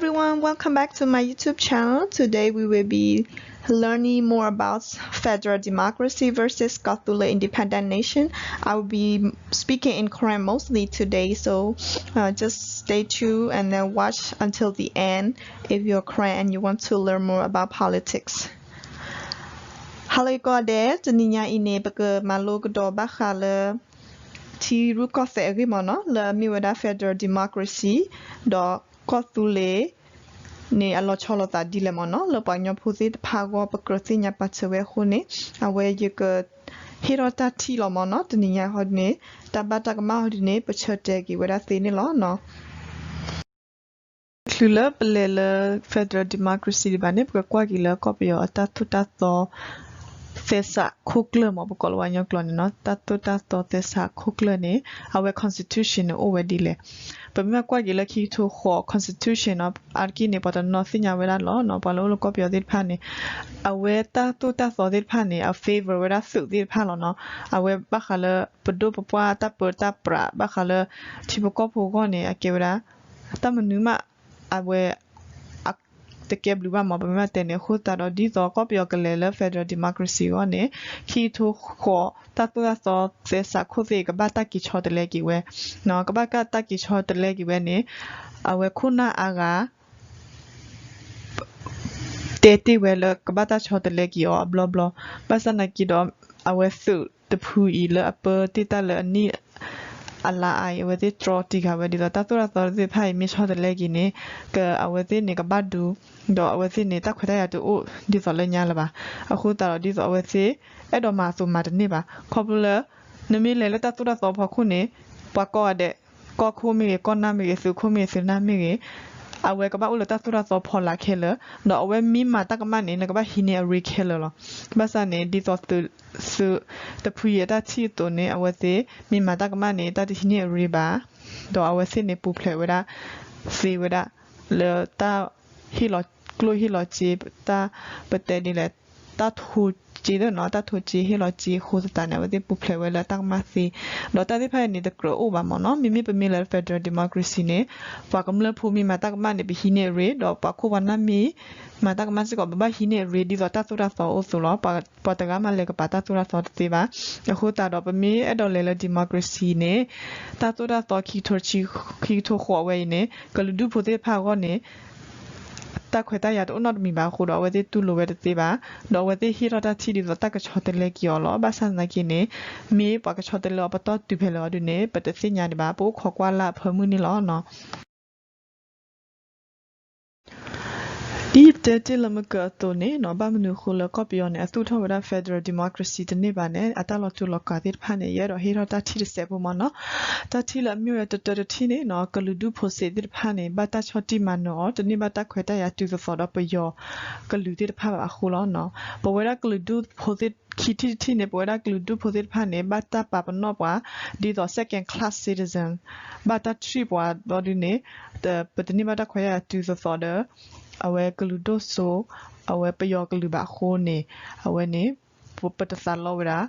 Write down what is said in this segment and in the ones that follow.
everyone, welcome back to my YouTube channel. Today we will be learning more about federal democracy versus ကီၢ်သူလ့ၤ independent nation. I will be speaking in Karen mostly today, so uh, just stay tuned and then watch until the end if you're Karen and you want to learn more about politics. ဟါလၢကိးဂၤဒဲး, တနံၤညါအံၤန့ၣ် ပကမၤလိကဒီးဘၣ်ဃးလၢ ထံရူၢ်ကီၢ်သဲးအဂ့ၢ်မ့ၢ်နီၤ, လၢအမ့ၢ်ဝဲဒၣ် federal democracy ဒီးကီၢ်သူလ့ၤန့ၣ် အလီၤဆီလိာ်သးဒ်လဲၣ်မ့ၢ်နီၤ, လၢပှၤကညီဖိသ့ၣ်တဖၣ်အဂီၢ် ပကြၢးသ့ၣ်ညါပာ်စၢၤဝဲအဃိန့ၣ်, အဝဲယကဟ့ၣ်ထီၣ်တၢ်ထံၣ်လီၤမ့ၢ်နီၤ, တနံၤညါအံၤန့ၣ် တၢ်ဘၣ်တၢ်ကမၣ်အီၤဒ်န့ၣ် ပဆၢတဲာ်က့ၤဝဲဒၣ်သ့န့ၣ်လီၤ. တချုးလၢပလဲၤလၢ federal democracy ဒံးဘၣ်န့ၣ် ပကကွၢ်က့ၤလၢကီၢ်ပယီၤအတၢ်သိၣ်တၢ်သီ သဲစးခိၣ်ကျၢၢ်မ့ၢ် ပကိးလၢပှၤကညီကျိာ်န့ၣ်နီၤ, တၢ်သိၣ်တၢ်သီသဲစးခိၣ်ကျၢၢ်န့ၣ် အဝဲ constitution န့ၣ်အိၣ်ဝဲဒ်လဲၣ်. ပမ့ၢ်ကွၢ်က့ၤလၢခံကထိဃိး constitution နီၤ, အါတက့ၢ်န့ၣ် ပှၤတနီၤသ့ၣ်ညါဝဲဒၣ်လီၤနီၤ, ပှၤလၢအိၣ်လၢကီၢ်ပယီၤသ့ၣ်တဖၣ်န့ၣ် အဝဲတၢ်သိၣ်တၢ်သီသ့ၣ်တဖၣ်န့ၣ် အ favor ဝဲဒၣ်သုးသ့ၣ်တဖၣ်လီၤနီၤ. အဝဲဘၣ်ဃးလၢပဒိၣ်ပပှၢ်တၢ်ပၢတၢ်ပြး ဘၣ်ဃးလၢ ထံဖိကီၢ်ဖိအဂီၢ်န့ၣ် အကဲဝဲဒၣ် တၢ်မနုၤမး အဝဲ တကဲဘျုးဘၣ်မ့ၢ် ပမ့ၢ်တဲန့ၣ် အဃိသတးဒီး ဒ်သိးကီၢ်ပယီၤကလဲၤလၢ federal democracy အဂီၢ်န့ၣ် ခံကထိဃိး တၢ်သိၣ်တၢ်သီသဲစးခိၣ်သ့ၣ် ကဘၣ်တၢ်က့ၤဆီတလဲက့ၤဝဲ, ကဘၣ်တၢ်က့ၤဆီတလဲက့ၤဝဲန့ၣ် အဝဲခိၣ်နၢ်အါဂၤ တဲတ့ၢ်ဝဲလၢကဘၣ်တၢ်ဆီတလဲက့ၤအီၤအဘျီဘျီ, ဘၣ်ဆၣ်သနာ်က့ဒီး အဝဲသုးတဖုအံၤလၢအပၢတ့ၢ်တၢ်လၢအနံၣ် အလါအါအံၤ အဝဲသ့ၣ်တြီတံာ်ဃာ်ဝဲဒ်သိး တၢ်သိၣ်တၢ်သီသ့ၣ်တဖၣ်အံၤ မ့ၢ်ဆီတလဲက့ၤန့ၣ် က အဝဲသ့ၣ်န့ၣ်ကဘၣ်ဒူ ဒီးအဝဲသ့ၣ်န့ၣ် တၢ်ခွဲးတၢ်ယာ်တအိၣ်ဒ်သိးလၢညါလၢၤဘၣ်. အဃိသတးဒီး ဒ်သိးအဝဲသ့ၣ် အဲၣ်ဒိးမၤအသိးမၤတန့ၢ်ဘၣ်. ခီဖျိလၢ နမ့ၢ်လဲၤလၢတၢ်သိၣ်တၢ်သီဖီခိၣ်န့ၣ် ပှၤကိးဂၤဒဲး ကီၢ်ခိၣ်မ့ၢ်ဂ့ၤ ကီၢ်နၢ်မ့ၢ်ဂ့ၤ သုးခိၣ်မ့ၢ်ဂ့ၤ သုးနၢ်မ့ၢ်ဂ့ၤ အဝဲကဘၣ်အိၣ်လၢတၢ်သိၣ်တၢ်သီဖီလာ်ခဲလၢာ်, ဒီးအဝဲမ့ၢ်မၤတၢ်ကမၣ်န့ၣ် နကဘၣ်ဟံးန့ၢ်အရ့ခဲလၢာ်လီၤ. ဘၣ်ဆၣ်န့ၣ် ဒ်သိးသုး သုးတဖုအံၤအတၢ်ထံၣ်အသိးန့ၣ် အဝဲသ့ၣ်မ့ၢ်မၤတၢ်ကမၣ်န့ၣ် တၢ်တဟံးန့ၢ်အရ့ဘၣ်, ဒီးအဝဲသ့ၣ်န့ၣ် ပူၤဖျဲးဝဲဒၣ် သ့ဝဲဒၣ် လၢတၢ်ဟ့ၣ်လီၤကျိၣ်ဟ့ၣ်လီၤစ့ တၢ်ပတဲဒ်လဲၣ် တၢ်ထိးစ့သ့ၣ်နီၤ တၢ်ထိးစ့ဟ့ၣ်လီၤစ့အဃိသတးန့ၣ် အဝဲသ့ၣ်ပူၤဖျဲးဝဲလၢတၢ်ကမၣ်သ့, ဒီးတၢ်သ့ၣ်တဖၣ်အံၤန့ၣ် တကြၢးအိၣ်ဘၣ်မ့ၢ်နီၤ. မ့မ့ၢ်ပမ့ၢ်လၢ federal democracy န့ၣ် ပှၤကမျၢၢ်ဖိမ့ၢ်မၤတၢ်ကမၣ်န့ၣ် ပဟံးန့ၢ်အရ့, ဒီးပှၤခိၣ်ပှၤနၢ်မ့ၢ်မၤတၢ်ကမၣ်စ့ၢ်ကီး ပဘၣ်ဟံးန့ၢ်အရ့ ဒ်သိးတၢ်သိၣ်တၢ်သီအိၣ်အသိးလီၤ. ပှၤတဂၤမးလဲၤကပာ်တၢ်သိၣ်တၢ်သီတသ့ဘၣ်. အဃိသတးဒီး ပမ့ၢ်အဲၣ်ဒိးလဲၤလၢ democracy န့ၣ် တၢ်သိၣ်တၢ်သီ ခံကထိဃိးဝဲအံၤန့ၣ် ကလုာ်ဒူၣ်ဖိသ့ၣ်တဖၣ်အဂီၢ်န့ၣ် တၢ်ခွဲးတၢ်ယာ်တအိၣ်နီတမံၤဘၣ်အဃိဒီး အဝဲသ့ၣ်တူၢ်လိာ်ဝဲတသ့ဘၣ်, ဒီးအဝဲသ့ၣ်ဟ့ၣ်ထီၣ်တၢ်ထံၣ်ဒ်သိးတၢ်ကဆီတလဲက့ၤအီၤလီၤ. ဘၣ်ဆၣ်သနာ်က့န့ၣ် မ့ၢ်ပှၤကဆီတလဲအီၤပတီၢ်တုၤဖဲလဲၣ်အီၤဒ်န့ၣ် ပတသ့ၣ်ညါဒံးဘၣ်, ပအိၣ်ခိးကွၢ်လၢအဖၢမုၢ်န့ၣ်လီၤ. ဒ်တဲတ့ၢ်လၢမုၢ်ကၢအသိးန့ၣ်နီၤ, ဘၣ်မနုၤအဃိလၢကီၢ်ပယီၤန့ၣ် အသူၣ်ထီၣ်ဝဲဒၣ် federal democracy တန့ၢ်ဘၣ်န့ၣ် အတၢ်လီၤတူာ်လီၤကာ်သ့ၣ်တဖၣ်န့ၣ် ယအဲၣ်ဒိးဟ့ၣ်ထီၣ်တၢ်ထံၣ်တစဲးဖိမ့ၢ်နီၤ. တၢ်ထံၣ်လၢအမ့ၢ်ဝဲတတၢတထံၣ်န့ၣ်နီၤ, ကလုာ်ဒူၣ်ဖိစ့သ့ၣ်တဖၣ်န့ၣ် ဘၣ်တၢ်ဆီၣ်တံၢ်မၤနၢၤအီၤ တန့ၢ်ဘၣ်တၢ်ခွဲးတၢ်ယာ်တုၤသိးသိးဒီးပယီၤကလုာ်သ့ၣ်တဖၣ်ဘၣ်အဃိလီၤ. ပဝဲဒၣ်ကလုာ်ဒူၣ်ဖိသ့ၣ်ခံထံၣ်တထံၣ်န့ၣ် ပဝဲဒၣ်ကလုာ်ဒူၣ်ဖိသ့ၣ်တဖၣ်န့ၣ် ဘၣ်တၢ်ပာ်ပနီၣ်ပှၤ ဒ်သိး second class citizen ဘၣ်တၢ် treat ပှၤဘျီဒ်န့ၣ် ပတန့ၢ်ဘၣ်တၢ်ခွဲးတၢ်ယာ်တုၤသိးသိးဒီး အဝဲကလုာ်ဒိၣ်စိ အဝဲပယီၤကလုာ်ဘၣ်အဃိန့ၣ် အဝဲန့ၣ် ပတသးလီဝဲဒၣ်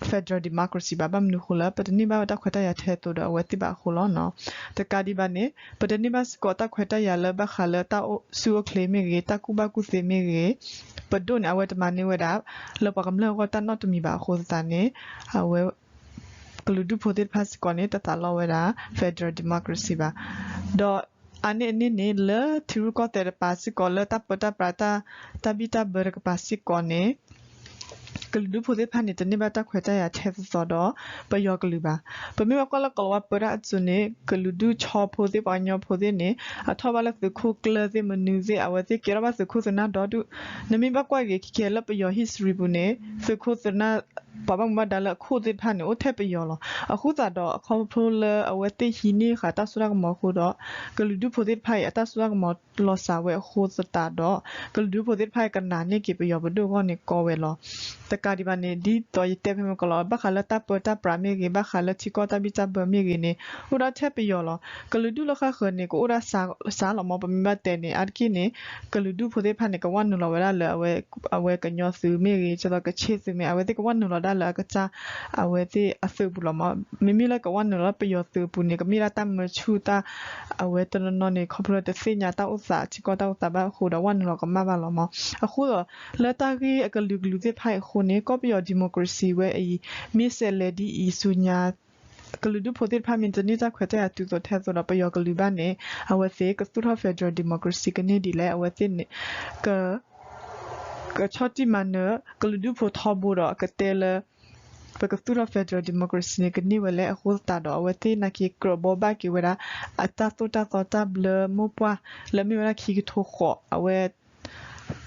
federal democracy ဘၣ်. ဘၣ်မနုၤအဃိလၢ ပတန့ၢ်ဘၣ်ဝဲတၢ်ခွဲးတၢ်ယာ်ထဲသိးဒီးအဝဲသ့ၣ်ဘၣ်အဃိလီၤ. တကးဒံးဘၣ်န့ၣ် ပတန့ၢ်ဘၣ်စ့ၢ်ကီးတၢ်ခွဲးတၢ်ယာ်လၢဘၣ်ဃးလၢတၢ်အိၣ်ဆူၣ်အိၣ်ချ့မ့ၢ်ဂ့ၤ, တၢ်ကူၣ်ဘၣ်ကူၣ်သ့မ့ၢ်ဂ့ၤ, ပဒိၣ်န့ၣ် အဝဲတမၤန့ၢ်ဝဲဒၣ် လၢပှၤကမျၢၢ်အဂီၢ်တၢ်နီတမံၤဘၣ်အဃိသတးန့ၣ် အဝဲ ကလုာ်ဒူၣ်ဖိသ့ၣ်တဖၣ်စ့ၢ်ကီးန့ၣ် တသးလီဝဲဒၣ် federal democracy ဘၣ်. ဒီးအါန့ၢ်အန့ၣ်န့ၣ် လၢထံရူၢ်ကီၢ်သဲးတကပၤစ့ၢ်ကီး လၢတၢ်ပၢတၢ်ပြး တၢ်ဘံၣ်တၢ်ဘၢတကပၤစ့ၢ်ကီးန့ၣ် ကလုာ်ဒူၣ်ဖိသ့ၣ်တဖၣ်န့ၣ် တန့ၢ်ဘၣ်တၢ်ခွဲးတၢ်ယာ်ထဲသိးသိးဒီး ပယီၤကလုာ်ဘၣ်. ပမ့ၢ်ဘၣ်ကွၢ်လၢကိၤလၤဝါပၢတၢ်အစိၤန့ၣ် ကလုာ်ဒူၣ်ဆီဖိသ့ၣ် ပှၤကညီဖိသ့ၣ်န့ၣ် အထီၣ်ဘၣ်လၢသုးခိၣ်ကျၢၢ်သ့ၣ်မနုၤသ့ၣ် အဝဲသ့ၣ်ကဲထီၣ်ဘၣ်သုးခိၣ်သုးနၢ်ဒီဒူၣ်. နမ့ၢ်ဘၣ်ကွၢ်က့ၤခဲခဲလၢပယီၤ history ပူၤန့ၣ် သုးခိၣ်သုးနၢ် ပှၤဘၣ်မူဘၣ်ဒါလၢအခိၣ်သ့ၣ်တဖၣ်န့ၣ် အိၣ်ထဲပယီၤလီၤ. အဃိသတးဒီး အခီဖျိလၢအဝဲသ့ၣ်ဟံးန့ၢ်ဃာ်တၢ်စိတၢ်ကမီၤအဃိဒီး ကလုာ်ဒူၣ်ဖိသ့ၣ်တဖၣ်အံၤ အတၢ်စိတၢ်ကမီၤလီၤစှၤဝဲအဃိသတးဒီး ကလုာ်ဒူၣ်ဖိသ့ၣ်တဖၣ်အံၤ ကနာ်န့ၢ်က့ၤပယီၤပဒိၣ်အဂီၢ်န့ၣ်ကီဝဲလီၤ. တကးဒံးဘၣ်န့ၣ် ဒ်သိးယတဲဖဲမုၢ်ကီၤလီၤ ဘၣ်ဃးလၢတၢ်ပၢတၢ်ပြးမ့ၢ်ဂ့ၤ ဘၣ်ဃးလၢထံကီၢ်တၢ်ဘံၣ်တၢ်ဘၢမ့ၢ်ဂ့ၤန့ၣ် အိၣ်ဒၣ်ထဲပယီၤလီၤ. ကလုာ်ဒူၣ်လၢဃၣ်ဃၢၤန့ၣ် ကအိၣ်ဒၣ်စှၤလီၤမ့ၢ် ပမ့ၢ်ဘၣ်တဲန့ၣ် အါတက့ၢ်န့ၣ် ကလုာ်ဒူၣ်ဖိသ့ၣ်တဖၣ်န့ၣ် ကဝဲနုာ်လီၤဝဲဒၣ်လၢ အဝဲကညီသုးမ့ၢ်ဂ့ၤ ဒ်သိးကခ့ၣ်သုးမ့ၢ် အဝဲသ့ၣ်ကဝဲနုာ်လီၤ ကဘၣ်မၤဝဲဒၣ်လၢအကစၢ် အဝဲသ့ၣ်အသုးပူၤလီၤမး. မ့မ့ၢ်လၢကဝဲနုာ်လီၤပယီၤသုးအပူၤန့ၣ် ကမ့ၢ်ဒၣ်တၢ်မၢဆူၣ်တၢ် အဝဲတနီၤနီၤန့ၣ် ခီဖျိလၢတသ့ၣ်ညါတၢ်အိၣ်သး ထံကီၢ်တၢ်အိၣ်သးဘၣ်အဃိဒီး ဝဲနုာ်လီၤကမၣ်ဘၣ်လီၤမး. အဃိဒီး လၢတၢ်ဂ့ၢ်အကလုာ်ကလုာ်သ့ၣ်တဖၣ်အံၤအဃိန့ၣ် ကီၢ်ပယီၤ democracy ဝဲအံၤ မ့ၢ်စဲးလဲၤဒ်အံၤဆူညါ ကလုာ်ဒူၣ်ဖိသ့ၣ်တဖၣ်မ့ၢ်တန့ၢ်တၢ်ခွဲးတၢ်ယာ်တုၤသိးထဲသိးဒီး ပယီၤကလုာ်ဘၣ်န့ၣ် အဝဲသ့ၣ်ကသူၣ်ထီၣ် federal democracy ကန့ၢ်ဒ်လဲၣ်. အဝဲသ့ၣ်န့ၣ် က ကဆီၣ်တံၢ်မၤနၢၤ ကလုာ်ဒူၣ်ဖိထီဘိဒီး ကတဲလၢ ပကသူၣ်ထီၣ် federal democracy န့ၣ် ကန့ၢ်ဝဲလဲၣ်. အဃိသတးဒီး အဝဲသ့ၣ်နာ်က့ကြၢးဘိးဘၣ်က့ၤဝဲဒၣ် အတၢ်သိၣ်တၢ်သီတၢ်ဘျၢမိၢ်ပှၢ် လၢမ့ၢ်ဝဲဒၣ်ခံကထိဃိး အဝဲ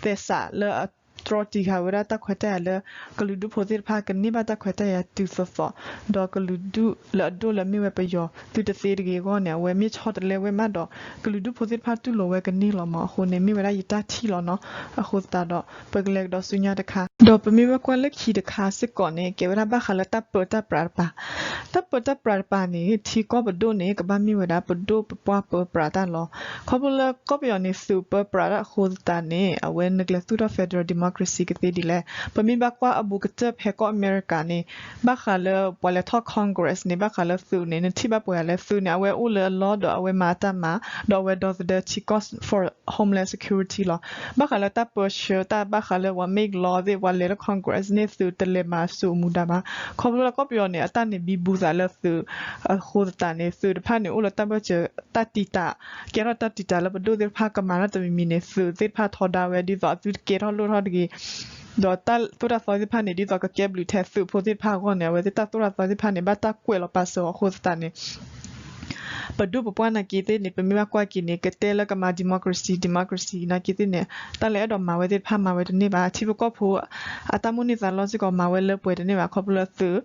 သဲစးလၢအတြီတံာ်ဃာ်ဝဲဒၣ်တၢ်ခွဲးတၢ်ယာ်လၢ ကလုာ်ဒူၣ်ဖိသ့ၣ်တဖၣ်ကန့ၢ်ဘၣ်တၢ်ခွဲးတၢ်ယာ်တုၤသိးသိး, ဒီးကလုာ်ဒူၣ်လၢအဒိၣ်လၢမ့ၢ်ဝဲပယီၤ သုတသ့တဂ့ၤအဂီၢ်န့ၣ် အဝဲမ့ၢ်ဆီတလဲဝဲမးဒီး ကလုာ်ဒူၣ်ဖိသ့ၣ်တဖၣ်တူၢ်လိာ်ဝဲကန့ၢ်လီၤမး. အဃိန့ၣ် မ့ၢ်ဝဲဒၣ်ယတၢ်ထံၣ်လီၤနီၤ. အဃိသတးဒီး ပကလဲၤကဒီးဆူညါတခါ ဒီးပမ့ၢ်ဝဲကွၢ်လၢခံတခါစ့ၢ်ကီးန့ၣ် ကဲဝဲဒၣ်ဘၣ်ဃးလၢတၢ်ပၢတၢ်ပြးတပၤ တၢ်ပၢတၢ်ပြးတပၤန့ၣ် ထံကီၢ်ပဒိၣ်န့ၣ် ကဘၣ်မ့ၢ်ဝဲဒၣ်ပဒိၣ်ပပှၢ်ပၢပြးတၢ်လီၤ. ခီဖျိလၢကီၢ်ပယီၤန့ၣ် သုးပၢပြးတၢ်အဃိသတးန့ၣ် အဝဲနကလဲၤသူၣ်ထီၣ် federal democracy ကသ့ဒ်လဲၣ်. ပမ့ၢ်ဘၣ်ကွၢ်အဘူးကတၢၢ်ဖဲကီၢ်အမဲရကၤန့ၣ် ဘၣ်ဃးလၢပှၤလဲၤထီၣ် Congress န့ၣ် ဘၣ်ဃးလၢသုးန့ၣ် နထံၣ်ဘၣ်ပှဲၤဂၤလဲၣ်. သုးန့ၣ် အဝဲအိၣ်လၢအလီၢ်ဒီးအဝဲမၤတၢ်မၤ ဒီးအဝဲဒီသဒၢထံကီၢ် for Homeland Security လီၤ. ဘၣ်ဃးလၢတၢ်ပၢဆှၢတၢ် ဘၣ်ဃးလၢပှၤ make law သ့ၣ် ပှၤလဲၤလၢ Congress န့ၣ် သုးတလဲၤမၤဆူအမူဒါဘၣ်. ခီဖျိလၢကီၢ်ပယီၤန့ၣ် အတၢ်န့ၣ်ဘံဘူသးလၢသုး အဃိသတးန့ၣ် သုးတဖၣ်န့ၣ် အိၣ်လၢတၢ်ဘၢၣ်စၢၤတၢ်တံာ်တာ် ကဲထီၣ်တၢ်တံာ်တာ်လၢပဒိၣ်သ့ၣ်တဖၣ်ကမၤတၢ်တမံၤမံၤန့ၣ် သုးသ့ၣ်တဖၣ်ထီဒါဝဲ ဒ်သိးအသုတကဲထီၣ်လိၣ်ထီၣ်တဂ့ၤ ဒီးတၢ်သိၣ်တၢ်သီသ့ၣ်တဖၣ်န့ၣ် ဒ်သိးကကဲဘျုးထဲသုးဖိသ့ၣ်တဖၣ်အဂီၢ်န့ၣ် အဝဲသ့ၣ်တၢ်သိၣ်တၢ်သီသ့ၣ်တဖၣ်န့ၣ် ဘၣ်တၢ်ကွဲးလီၤပာ်စၢၤအီၤအဃိသတးန့ၣ် ပဒိၣ်ပပှၢ်နာ်က့သ့ၣ်န့ၣ် ပမ့ၢ်ဘၣ်ကွၢ်က့ၤန့ၣ် ကတဲလၢကမၤ democracy democracy နာ်က့သ့ၣ်န့ၣ် တၢ်လၢအဲၣ်ဒိးမၤဝဲသ့ၣ်တဖၣ်မၤဝဲတန့ၢ်ဘၣ်. ထံဖိကီၢ်ဖိ အတၢ်မိၣ်န့ၢ်သးလီစ့ၢ်ကီးမၤဝဲလၢပှဲၤတန့ၢ်ဘၣ် ခီဖျိလၢသုး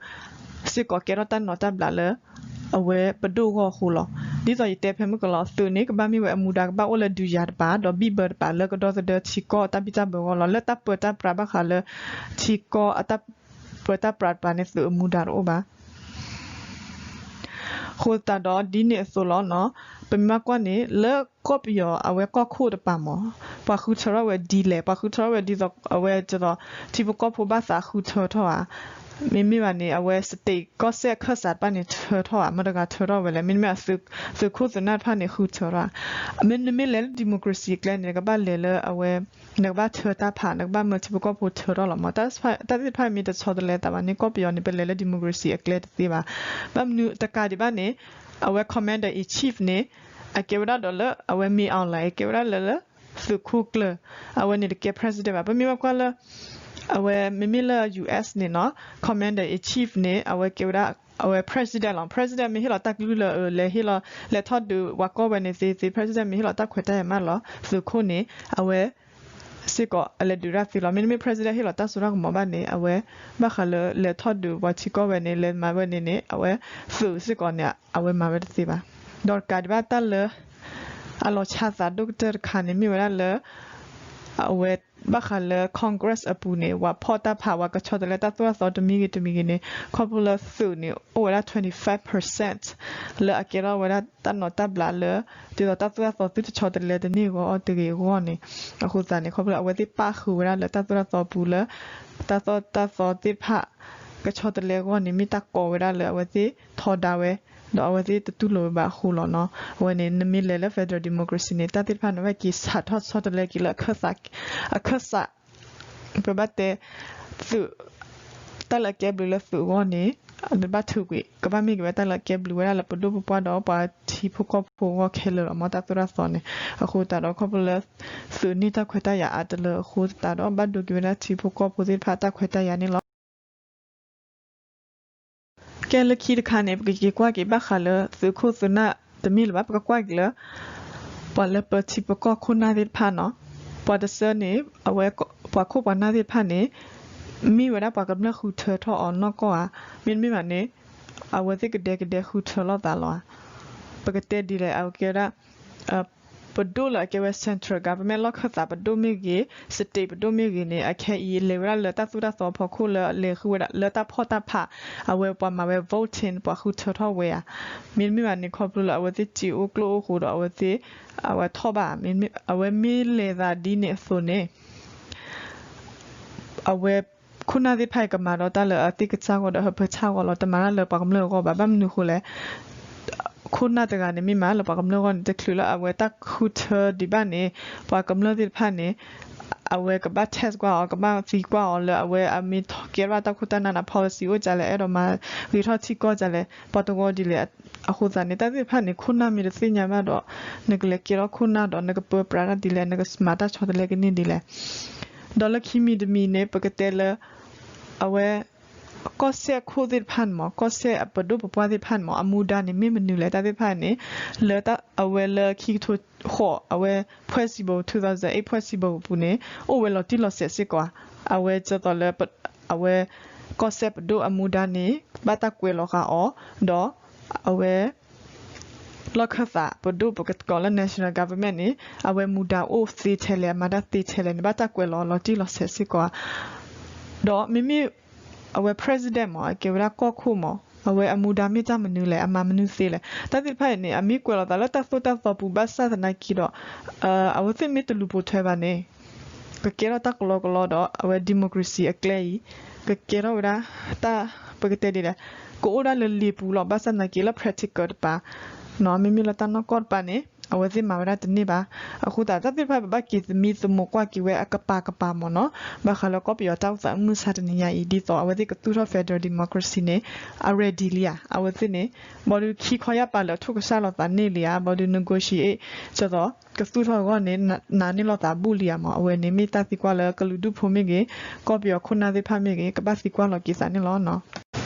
စ့ၢ်ကီးကဲထီၣ်တၢ်နီၤတၢ်ဘျးလၢ အဝဲပဒိၣ်အဂီၢ်အဃိလီၤ. ဒ်သိးယတဲဖဲမုၢ်ကလီၤ သုးန့ၣ် ကဘၣ်မ့ၢ်ဝဲအမူဒါကဘၣ်အိၣ်လၢဒုးယၤတပၤ ဒီးဘံၣ်ဘၢတပၤလၢကဒီသဒၢထံကီၢ်တၢ်ဘံၣ်တၢ်ဘၢအဂီၢ်လီၤ. လၢတၢ်ပၢတၢ်ပြးဘၣ်ဃးလၢ ထံကီၢ်အတၢ်ပၢတၢ်ပြးတပၤန့ၣ် သုးအမူဒါတအိၣ်ဘၣ်. အဃိသတးဒီးဒ်န့ၣ်အသိးလီၤနီၤ, ပမ့ၢ်ဘၣ်ကွၢ်န့ၣ် လၢကီၢ်ပယီၤအဝဲကီၢ်ခိၣ်တပၤမး ပှၤဃုထၢထီၣ်ဝဲဒ်လဲၣ်, ပှၤဃုထၢထီၣ်ဝဲဒ်သိးအဝဲဒ်သိး ထံဖိကီၢ်ဖိဘၣ်သးဃုထၢထီၣ်ဧါ, မ့မ့ၢ်ဘၣ်န့ၣ် အဝဲ state ကီၢ်စဲၣ်အခၢၣ်စးတဖၣ်န့ၣ်ထၢထီၣ်ဧါ, မတၤတဂၤထၢထီၣ်ဝဲလဲၣ်, မ့တမ့ၢ်သုးခိၣ်သုးနၢ်တဖၣ်န့ၣ်ဃုထၢထီၣ်ဧါ. မ့နမ့ၢ်လဲၤလၢ democracy အကျဲန့ၣ် နကဘၣ်လဲၤလၢအဝဲ နကဘၣ်ထၢတၢ်ဖး နကဘၣ်မၢထံဖိကီၢ်ဖိထၢထီၣ်လီၤမး. တၢ်သ့ၣ်တဖၣ်မ့ၢ်တဆီတလဲသးဘၣ်န့ၣ် ကီၢ်ပယီၤန့ၣ် ပလဲၤလၢ democracy အကျဲတသ့ဘၣ်. ဘၣ်မနုၤတကးဒံးဘၣ်န့ၣ် အဝဲ commander in chief န့ၣ် အကဲဝဲဒၣ်ဒီးလၢ အဝဲမ့ၢ် အောင်လှိုင် ကဲဝဲဒၣ်လၢလၢ သုးခိၣ်ကျၢၢ်, အဝဲန့ၣ်တကဲ president ဘၣ်. ပမ့ၢ်ဘၣ်ကွၢ်လၢ အဝဲမ့မ့ၢ်လၢ US န့ၣ်နီၤ commander in chief န့ၣ် အဝဲကဲဝဲဒၣ် အဝဲ president လီၤ. president မ့ၢ်ဟ့ၣ်လီၤတၢ်ကလုၢ်လၢ လဲၤဟ့ၣ်လီၤ လဲၤထီၣ်ဒုးပှၤကီၢ်ဝဲန့ၣ်သ့သ့ president မ့ၢ်ဟ့ၣ်လီၤတၢ်ခွဲးတၢ်ယာ်မးလီၤ. သုးခိၣ်န့ၣ် အဝဲ စ့ၢ်ကီးအလဲၤဒုးတၢ်သ့လီၤ. မ့တမ့ၢ် president ဟ့ၣ်လီၤတၢ်စိတၢ်ကမီၤဘၣ်န့ၣ် အဝဲ ဘၣ်ဃးလၢလဲၤထီၣ်ဒုးပှၤထံကီၢ်ဝဲန့ၣ် လဲၤမၤဝဲန့ၣ်န့ၣ် အဝဲ သုးစ့ၢ်ကီးန့ၣ် အဝဲမၤဝဲတသ့ဘၣ်. ဒီးတကးဒံးဘၣ်တၢ်လၢ အလီၤဆါသးဒိၣ်ကတၢၢ်တခါန့ၣ် မ့ၢ်ဝဲဒၣ်လၢ အဝဲ ဘၣ်ဃးလၢ Congress အပူၤန့ၣ် ပှၤဖီၣ်တၢ်ဖး ပှၤကဆီတလဲတၢ်သိၣ်တၢ်သီတမံၤဂ့ၤတမံၤဂ့ၤန့ၣ် ခီဖျိလၢသုးန့ၣ် အိၣ်ဝဲဒၣ် twenty-five percent လၢအကဲထီၣ်ဝဲဒၣ်တၢ်နီၤတၢ်ဘျးလၢ ဒ်သိးတၢ်သိၣ်တၢ်သီသုတဆီတလဲတန့ၢ်ဂီၤအီၤတဂ့ၤအဂီၢ်န့ၣ် အဃိသတးန့ၣ် ခီဖျိလၢအဝဲသ့ၣ်ပာ်ဃုာ်ဝဲဒၣ်လၢတၢ်သိၣ်တၢ်သီပူၤလၢ တၢ်သိၣ်တၢ်သီသ့ၣ်တဖၣ် ကဆီတလဲအဂီၢ်န့ၣ် မ့ၢ်တၢ်ကိးဝဲဒၣ်လၢအဝဲသ့ၣ်ထီဒါဝဲ ဒီးအဝဲသ့ၣ်တတူၢ်လိာ်ဝဲဘၣ်အဃိလီၤနီၤ. အဝဲန့ၣ် နမ့ၢ်လဲၤလၢ federal democracy န့ၣ် တၢ်သ့ၣ်တဖၣ်န့ၣ် ဘၣ်က့ၤစးထီၣ်ဆီတလဲက့ၤလၢ အခၢၣ်စး ပဘၣ်တဲ သုး တၢ်လၢအကဲဘျုးလၢသုးအဂီၢ်န့ၣ် တဘၣ်ထုးကွံာ် ကဘၣ်မ့ၢ်က့ၤဝဲတၢ်လၢအကဲဘျုးဝဲဒၣ်လၢပဒိၣ်ပပှၢ်ဒီးပှၤထံဖိကီၢ်ဖိအဂီၢ်ခဲလၢာ်လီၤမး တၢ်သိၣ်တၢ်သီန့ၣ်. အဃိသတးဒီးခီဖျိလၢ သုးန့ၢ်တၢ်ခွဲးတၢ်ယာ်အါတလၢအဃိသတးဒီး ဘၣ်ဒိက့ၤဝဲဒၣ်ထံဖိကီၢ်ဖိသ့ၣ်တဖၣ်တၢ်ခွဲးတၢ်ယာ်န့ၣ်လီၤ. ကဲလၢခံတခါန့ၣ် ပကက့ၤကွၢ်က့ၤဘၣ်ဃးလၢသုးခိၣ်သုးနၢ်တမ့ၢ်လၢၤဘၣ် ပကကွၢ်က့ၤလၢ ပှၤလၢပၢထံပကီၢ်ခိၣ်နၢ်သ့ၣ်တဖၣ်နီၤ. ပှၤတဆၢန့ၣ် အဝဲပှၤခိၣ်ပှၤနၢ်သ့ၣ်တဖၣ်န့ၣ် မ့ၢ်ဝဲဒၣ်ပှၤကမျၢၢ်ဃုထၢထီၣ်အီၤနီၢ်ကီၢ်ဧါ, မ့တမ့ၢ်ဘၣ်န့ၣ် အဝဲသ့ၣ်ကဒဲကဒဲဃုထၢလိာ်သးလီၤဧါ. ပကတဲဒ်လဲၣ် အဝဲကဲဝဲဒၣ် ပဒိၣ်လၢအကဲဝဲ central government လီၢ်ခၢၣ်သးပဒိၣ်မ့ၢ်ဂ့ၤ, state ပဒိၣ်မ့ၢ်ဂ့ၤန့ၣ် အခဲအံၤလဲၤဝဲဒၣ်လၢတၢ်သိၣ်တၢ်သီဖီခိၣ်လၢလဲၤဃုဝဲဒၣ်လၢတၢ်ဖီၣ်တၢ်ဖး, အဝဲပှၤမၤဝဲ voting ပှၤဃုထၢထီၣ်ဝဲဧါ. မ့တမ့ၢ်ဘၣ်န့ၣ် ခီဖျိလၢအဝဲသ့ၣ်စံးအိၣ်ကျိၣ်အိၣ်ဃိဒီးအဝဲသ့ၣ် အဝဲထီၣ်ဘၣ်, အဝဲမ့ၢ်လဲၤသးဒ်န့ၣ်အသိးန့ၣ် အဝဲ ခိၣ်နၢ်သ့ၣ်တဖၣ်အံၤကမၤဒီးတၢ်လၢအသ့ၣ်ကစၢ်ဂီၢ်ဒီးဟၢဖၢဆၣ်ဂီၢ်လီၤ. တမၤတၢ်လၢပှၤကမျၢၢ်အဂီၢ်ဘၣ်. ဘၣ်မနုၤအဃိလဲၣ်, ခိၣ်နၢ်တဂၤန့ၣ် မ့ၢ်မၤလၢပှၤကမျၢၢ်အဂီၢ်န့ၣ် တချုးလၢအဝဲတၢ်ဃုထၢဒံးဘၣ်န့ၣ် ပှၤကမျၢၢ်သ့ၣ်တဖၣ်န့ၣ် အဝဲကဘၣ် test ကွၢ်အီၤ, ကဘၣ်သံကွၢ်အီၤလၢအဝဲအမ့ၢ်ကဲထီၣ်တၢ်ခိၣ်တၢ်နၢ်န့ၣ် policy အိၣ်ဒ်လဲၣ်, အဲၣ်ဒိးမၤဂ့ၤထီၣ်ထံကီၢ်ဒ်လဲၣ်, ပှၤသဝီဒ်လဲၣ်. အဃိသတးန့ၣ် တၢ်သ့ၣ်တဖၣ်န့ၣ် ခိၣ်နၢ်မ့ၢ်တသ့ၣ်ညါဘၣ်ဒီး နကလဲၤကဲထီၣ်ခိၣ်နၢ်ဒီး နကပၢပြးတၢ်ဒ်လဲၣ်, နကမၤတၢ်ဆီတလဲကန့ၢ်ဒ်လဲၣ်. ဒီးလၢခံမံၤတမံၤန့ၣ် ပကတဲလၢ အဝဲ ကီၢ်စဲၣ်အခိၣ်သ့ၣ်တဖၣ်န့ၣ်မ့ၢ် ကီၢ်စဲၣ်အပဒိၣ်ပပှၢ်သ့ၣ်တဖၣ်န့ၣ်မ့ၢ် အမူဒါန့ၣ် မ့ၢ်မနုၤလဲၣ်. တၢ်သ့ၣ်တဖၣ်န့ၣ် လၢအဝဲလၢခံကထိဃိး အဝဲ ဖွဲ့စည်းပုံ two thousand eight ဖွဲ့စည်းပုံ အပူၤန့ၣ် အိၣ်ဝဲလီၤတံၢ်လီၤဆဲးစ့ၢ်ကီးဧါ. အဝဲဒ်သိးလၢ အဝဲ ကီၢ်စဲၣ်ပဒိၣ်အမူဒါန့ၣ် ဘၣ်တၢ်ကွဲးလီၤဃာ်အီၤ ဒီး အဝဲ လီၢ်ခၢၣ်သးပဒိၣ်ပကကိးလၢ national government န့ၣ် အဝဲမူဒါအိၣ်သ့ထဲလဲၣ်, အမၤတၢ်သ့ထဲလဲၣ်န့ၣ် ဘၣ်တၢ်ကွဲးလီၤလီၤတံၢ်လီၤဆဲးစ့ၢ်ကီးဧါ. ဒီးမ့မ့ၢ် အဝဲ president မ့ၢ် အကဲဝဲဒၣ်ကီၢ်ခိၣ်မ့ၢ် အဝဲအမူဒါမ့ၢ်တၢ်မနုၤလဲၣ်, အမၤမနုၤသ့လဲၣ်. တၢ်သ့ၣ်တဖၣ်အံၤန့ၣ် အမ့ၢ်ကွဲးလီၤသးလၢတၢ်သိၣ်တၢ်သီပူၤဘၣ်ဆၣ်သနာ်က့ဒီး အဝဲသ့ၣ်မ့ၢ်တလူၤပိာ်ထွဲဘၣ်န့ၣ် ကကဲထီၣ်တၢ်ကလီကလီဒီး အဝဲ democracy အကျဲအံၤ ကကဲထီၣ်ဝဲဒၣ် တၢ် ပကတဲဒ်လဲၣ် ကအိၣ်ဒၣ်လၢလ့ပူၤလီၤ. ဘၣ်ဆၣ်သနာ်က့လၢ practical တပၤ မ့မ့ၢ်လၢတၢ်နီၢ်ကီၢ်တပၤန့ၣ် အဝဲသ့ၣ်မၤဝဲဒၣ်တန့ၢ်ဘၣ်. အဃိသတး တၢ်သ့ၣ်တဖၣ်ပဘၣ်က့ၤသမံသမိးကွၢ်က့ၤဝဲအကပၤကပၤမ့ၢ်နီၤ. ဘၣ်ဃးလၢကီၢ်ပယီၤတၢ်အိၣ်သးမုၢ်ဆါတနံၤညါအံၤ ဒ်သိးအဝဲသ့ၣ်ကသူၣ်ထီၣ် federal democracy န့ၣ် အ ready လံဧါ, အဝဲသ့ၣ်န့ၣ် ဘၣ်ဒီးခံခီယၢ်ပၤလၢအထိၣ်ကစၢ်လိာ်သးန့ၢ်လံဧါ, ဘၣ်ဒီး negotiate ဒ်သိးကသူၣ်ထီၣ်အဂီၢ်န့ၣ် နာ်န့ၢ်လိာ်သးဘူၣ်လံဧါမ့ၢ်. အဝဲန့ၣ်မ့ၢ်တၢ်သံကွၢ်လၢကလုာ်ဒူၣ်ဖိမ့ၢ်ဂ့ၤ ကီၢ်ပယီၤခိၣ်နၢ်သ့ၣ်တဖၣ်မ့ၢ်ဂ့ၤ ကဘၣ်သံကွၢ်လီၤက့ၤသးန့ၣ်လီၤ.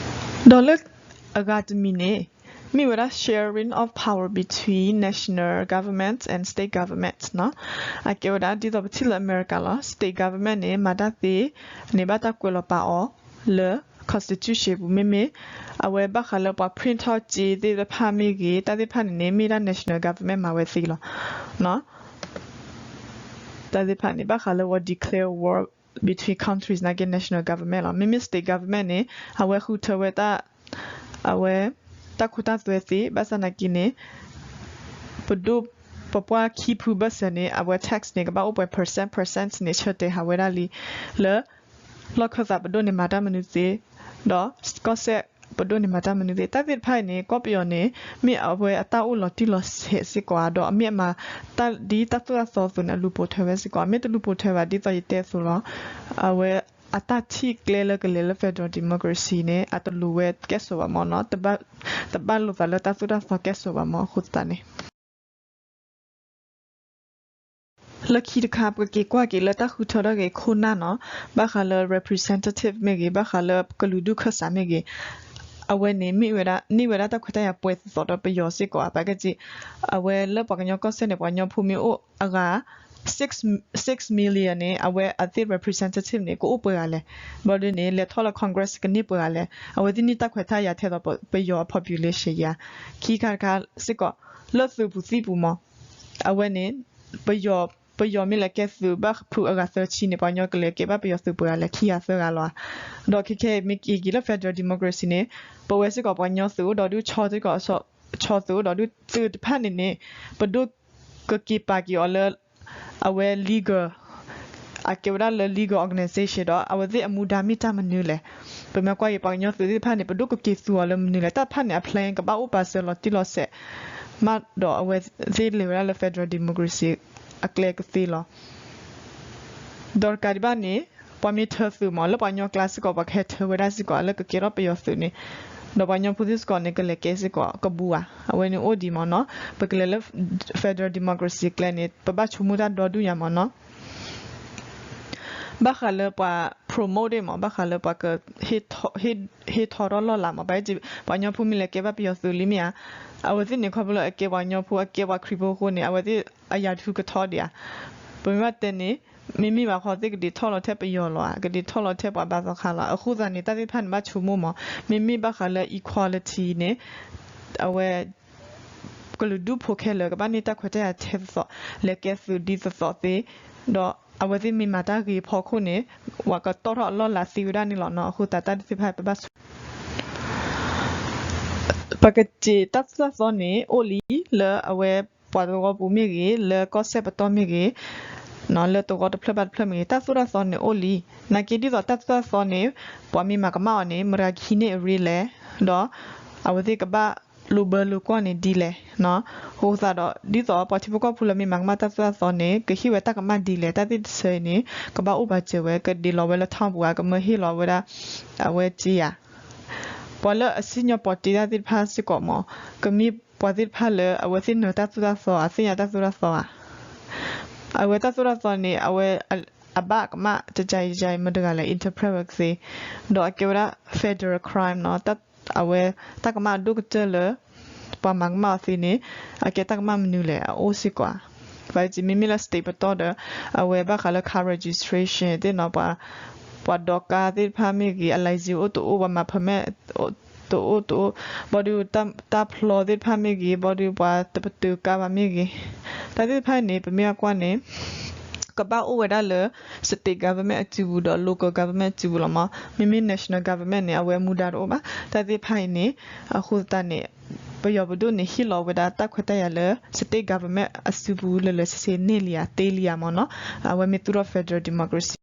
ဒီးလၢအဂၤတမံၤန့ၣ် မ့ၢ်ဝဲဒၣ် sharing of power between national government and state government နီၤ. အကဲဝဲဒၣ်ဒ်သိးပထံၣ်လၢအမဲရကၤလီၤ. State government န့ၣ် မၤတၢ်သ့န့ၣ် ဘၣ်တၢ်ကွဲးလီၤပာ်အီၤလၢ constitution ပူၤ မ့မ့ၢ် အဝဲဘၣ်ဃးလၢပှၤ print ထီၣ်စ့သ့ၣ်တဖၣ်မ့ၢ်ဂ့ၤ တၢ်သ့ၣ်တဖၣ်န့ၣ်န့ၣ် မ့ၢ်ဒၣ် national government မၤဝဲသ့လီၤ. တၢ်သ့ၣ်တဖၣ်န့ၣ် ဘၣ်ဃးလၢဝဲ declare war between countries နာ်က့ national government လီၤ. မ့မ့ၢ် state government န့ၣ် အဝဲဃုထၢဝဲတၢ် အဝဲ တၢ်ခိတၢ်သွဲသ့ ဘၣ်ဆၣ်သနာ်က့န့ၣ် ပဒိၣ်ပပှၢ်ခံဖုဘၢၣ်စၢၤန့ၣ် အဝဲ tax န့ၣ် ကဘၣ်အိၣ်ပှဲၤ percent percent န့ၣ် ဆၢတဲာ်ဟးဝဲဒၣ်လံ လၢ လီၢ်ခၢၣ်သးပဒိၣ်န့ၣ်မၤတၢ်မနုၤသ့, ဒီးကီၢ်စဲၣ်ပဒိၣ်န့ၣ်မၤတၢ်မနုၤသ့. တၢ်သ့ၣ်တဖၣ်အံၤန့ၣ် ကီၢ်ပယီၤန့ၣ် မ့ၢ်အဝဲအတၢ်အိၣ်လီၤတံၢ်လီၤဆဲးစ့ၢ်ကီးဧါ, ဒီးအမ့ၢ်အမၤတၢ်ဒ်တၢ်သိၣ်တၢ်သီအသိးန့ၣ် အလူၤပိာ်ထွဲဝဲစ့ၢ်ကီး, မ့ၢ်တလူၤပိာ်ထွဲဘၣ်ဒ်သိးယတဲအသိးလီၤ. အဝဲအတၢ်ထံၣ်ကျဲလၢကလဲၤလၢ federal democracy န့ၣ် အတလူၤဝဲကဲစိၤဘၣ်မ့ၢ်နီၤ, တဘၣ်လိာ်သးလၢတၢ်သိၣ်တၢ်သီကဲစိၤဘၣ်မ့ၢ်အဃိသတးန့ၣ် လၢခံတခါ ပကက့ၤကွၢ်က့ၤလၢတၢ်ဃုထၢထီၣ်က့ၤခိၣ်နၢ်နီၤ, ဘၣ်ဃးလၢ representative မ့ၢ်ဂ့ၤ, ဘၣ်ဃးလၢကလုာ်ဒူၣ်ခၢၣ်စးမ့ၢ်ဂ့ၤ, အဝဲန့ၣ်မ့ၢ်ဝဲဒၣ် န့ၢ်ဝဲဒၣ်တၢ်ခွဲးတၢ်ယာ်ပှဲၤသိးသိးဒီးပယီၤစ့ၢ်ကီးဧါ. ပက့ၤ အဝဲလၢပှၤကညီကီၢ်စဲၣ်န့ၣ် ပှၤကညီဖိမ့ၢ်အိၣ်အဂၤ six million န့ၣ် အဝဲအသ့ၣ် representative န့ၣ် ကအိၣ်ပှဲၤဂၤလဲၣ်, ဘၣ်ဒီးန့ၣ် လဲၤထီၣ်လၢ Congress ကန့ၢ်ပှဲၤဂၤလဲၣ်, အဝဲသ့ၣ်န့ၢ်တၢ်ခွဲးတၢ်ယာ်ထဲသိးပယီၤအ population ယါ, ခံခါတခါစ့ၢ်ကီး လၢသုးပူၤသံၣ်ပူၤမ့ၢ် အဝဲန့ၣ် ပယီၤ ပယီၤမ့ၢ်လဲၤကဲသုးဘၣ်ဖုးအဂၤသၢဆံန့ၣ် ပှၤကညီကလဲၤကဲဘၣ်ပယီၤသုးပှဲၤဂၤလဲၣ်, ခံဂၤသၢဂၤလီၤဧါ. ဒီးခဲခဲအံၤမ့ၢ်က့ၤက့ၤလၢ federal democracy န့ၣ် ပဝဲစ့ၢ်ကီးပှၤကညီသုးအိၣ်ဒီးဒုး ဆီစ့ၢ်ကီး ဆီသုးအိၣ်ဒီးဒုး သုးတဖၣ်န့ၣ်န့ၣ် ပဒိၣ်ကက့ၤပာ်က့ၤအီၤလၢ အဝဲ legal အကဲဝဲဒၣ်လၢ legal organization ဒီး အဝဲသ့ၣ်အမူဒါမ့ၢ်တၢ်မနုၤလဲၣ်. ပမ့ၢ်ကွၢ်က့ၤပှၤကညီသုးသ့ၣ်တဖၣ်န့ၣ် ပဒိၣ်ကက့ၤသူအီၤလၢမနုၤလဲၣ်. တၢ်တဖၣ်န့ၣ် အ plan ကဘၣ်အိၣ်ပာ်စၢၤလီၤတံၢ်လီၤဆဲးမးဒီး အဝဲသ့ၣ်လဲၤဝဲဒၣ်လၢ federal democracy အကျဲကသ့လီၤ. ဒီးတကးဒံးဘၣ်န့ၣ် ပှၤမ့ၢ်ထၢသုးမ့ၢ် လၢပှၤကညီကျါစ့ၢ်ကီး ပှၤကဟဲထၢဝဲဒၣ်စ့ၢ်ကီး လၢကကဲထီၣ်ပယီၤသုးန့ၣ် ဒီးပှၤကညီဖိသ့ၣ်စ့ၢ်ကီးန့ၣ် ကလဲၤကဲစ့ၢ်ကီးကဘူဧါ. အဝဲန့ၣ်အိၣ်ဒံးမ့ၢ်နီၤ. ပကလဲၤလၢ federal democracy ကျဲန့ၣ် ပဘၣ်ဆိကမိၣ်တၢ်ဒီဒူၣ်ညါမ့ၢ်နီၤ. ဘၣ်ဃးလၢပှၤ promote မ့ၢ် ဘၣ်ဃးလၢပှၤက ဟ့ၣ်ထီၣ်ထီထီၣ်လီၢ်လၤမ့ၢ် ပ ပှၤကညီဖိမ့ၢ်လဲၤကဲဘၣ်ပယီၤသုးလံမ့ၢ်ဧါ. အဝဲသ့ၣ်န့ၣ် ခီဖျိလၢအကဲပှၤကညီဖိ အကဲပှၤခရံာ်ဖိအဃိန့ၣ် အဝဲသ့ၣ်အယၤထူကထီဒံးဧါ. ပမ့ၢ်ဘၣ်တဲန့ၣ် မ့မ့ၢ်ဘၣ်ဃီသ့ၣ်ကဒုးထီၣ်လီၤထဲပယီၤလီၤဧါ, ကဒုးထီၣ်လီၤထဲပှၤဘါသီခါလီၤ. အဃိသတးန့ၣ် တၢ်သ့ၣ်တဖၣ်န့ၣ် ဘၣ်ဆိကမိၣ်မ့ၢ် မ့မ့ၢ်ဘၣ်ဃးလၢ equality န့ၣ် အဝဲ ကလုာ်ဒူၣ်ဖိခဲလၢာ် ကဘၣ်န့ၢ်တၢ်ခွဲးတၢ်ယာ်ထဲသိး လဲၤကဲသုးဒ်သိးသိးသ့, ဒီးအဝဲသ့ၣ်မ့ၢ်မၤတၢ်ဂ့ၤဖီခိၣ်န့ၣ် ပှၤကတီၣ်ထီၣ်အလီၢ်လၤသ့ဝဲဒၣ်န့ၣ်လီၤနီၤ. အဃိသတးတၢ်သ့ၣ်တဖၣ်ပဘၣ်ဆိ ပကစ့းတၢ်သိၣ်တၢ်သီန့ၣ် အိၣ်လံလၢအဝဲပှၤသဝီပူၤမ့ၢ်ဂ့ၤ, လၢကီၢ်စဲၣ်ပတီၢ်မ့ၢ်ဂ့ၤ, လၢသဝီတဖျၢၣ်ဘၣ်တဖျၢၣ်မ့ၢ်ဂ့ၤ တၢ်သိၣ်တၢ်သီန့ၣ်အိၣ်လံ. နာ်က့ဒ်သိးတၢ်သိၣ်တၢ်သီန့ၣ် ပှၤမ့ၢ်မၤကမၣ်အီၤန့ၣ် မတၤဂၤကဟံးန့ၢ်အရ့လဲၣ်, ဒီးအဝဲသ့ၣ်ကဘၣ်လိာ်ဘၢလိာ်ကွီၢ်န့ၣ်ဒ်လဲၣ်. အဃိသတးဒီး ဒ်သိးပှၤထံဖိကီၢ်ဖိလၢမ့ၢ်မၤကမၣ်တၢ်သိၣ်တၢ်သီန့ၣ် ကဟ့ၣ်ဝဲတၢ်ကမၣ်ဒ်လဲၣ်, တၢ်သ့ၣ်တဖၣ်အံၤန့ၣ် ကဘၣ်အိၣ်ပာ်စၢၤဝဲ, ကဒ့လီၤဝဲလၢထီၣ်ပူၤဧါ, ကမၢဟ့ၣ်လီၤဝဲဒၣ် အဝဲစ့ဧါ. ပှၤလၢအစံၣ်ညီၣ်ပီတ့တၢ်သ့ၣ်တဖၣ်စ့ၢ်ကီးမ့ၢ် ကမ့ၢ်ပှၤသ့ၣ်တဖၣ်လၢအဝဲသ့ၣ်နၢၤတၢ်သိၣ်တၢ်သီဧါ, သ့ၣ်ညါတၢ်သိၣ်တၢ်သီဧါ. အဝဲတၢ်သိၣ်တၢ်သီန့ၣ် အဝဲအဘၣ်ကမၣ်တကါအံၤတကါအံၤ မတၤတဂၤလဲၣ် interpret ဝဲကသ့, ဒီးအကဲဝဲဒၣ် federal crime နီၤ. အဝဲတၢ်ကမၣ်အဒိၣ်ကတၢၢ်လၢ ပှၤမၤကမၣ်အီၤသ့န့ၣ် အကဲတၢ်ကမၣ်မနုၤလဲၣ် အအိၣ်စ့ၢ်ကီးဧါ. ဘၣ်ဆၣ်မ့မ့ၢ်လၢ state ပတီၢ်ဒီး အဝဲဘၣ်ဃးလၢ car registration သ့ၣ်နီၤ, ပှၤ ပှၤဒိးကါသ့ၣ်တဖၣ်မ့ၢ်ဂ့ၤ, အ license အိၣ်တအိၣ်, ပှၤမၤ permit တအိၣ်တအိၣ်, ဘၣ်ဒီးတၢ်ဖျီသ့ၣ်တဖၣ်မ့ၢ်ဂ့ၤ, ဘၣ်ဒီးပှၤတပတုာ်ကါဘၣ်မ့ၢ်ဂ့ၤ, တၢ်သ့ၣ်တဖၣ်အံၤန့ၣ် ပမ့ၢ်အကွၢ်န့ၣ် ကဘၣ်အိၣ်ဝဲဒၣ်လၢ state government အစုပူၤဒီး local government အစုပူၤလီၤမ့ၢ်. မ့မ့ၢ် national government န့ၣ် အဝဲမူဒါတအိၣ်ဘၣ်. တၢ်သ့ၣ်တဖၣ်အံၤန့ၣ် အဃိသတးန့ၣ် ပယီၤပဒိၣ်န့ၣ် ဟ့ၣ်လီၤဝဲဒၣ်တၢ်ခွဲးတၢ်ယာ်လၢ state government အစုပူၤလၢလၢဆ့ဆ့န့ၢ်လံဧါ သ့လံဧါမ့ၢ်နီၤ. အဝဲမ့ၢ်သူၣ်ထီၣ် federal democracy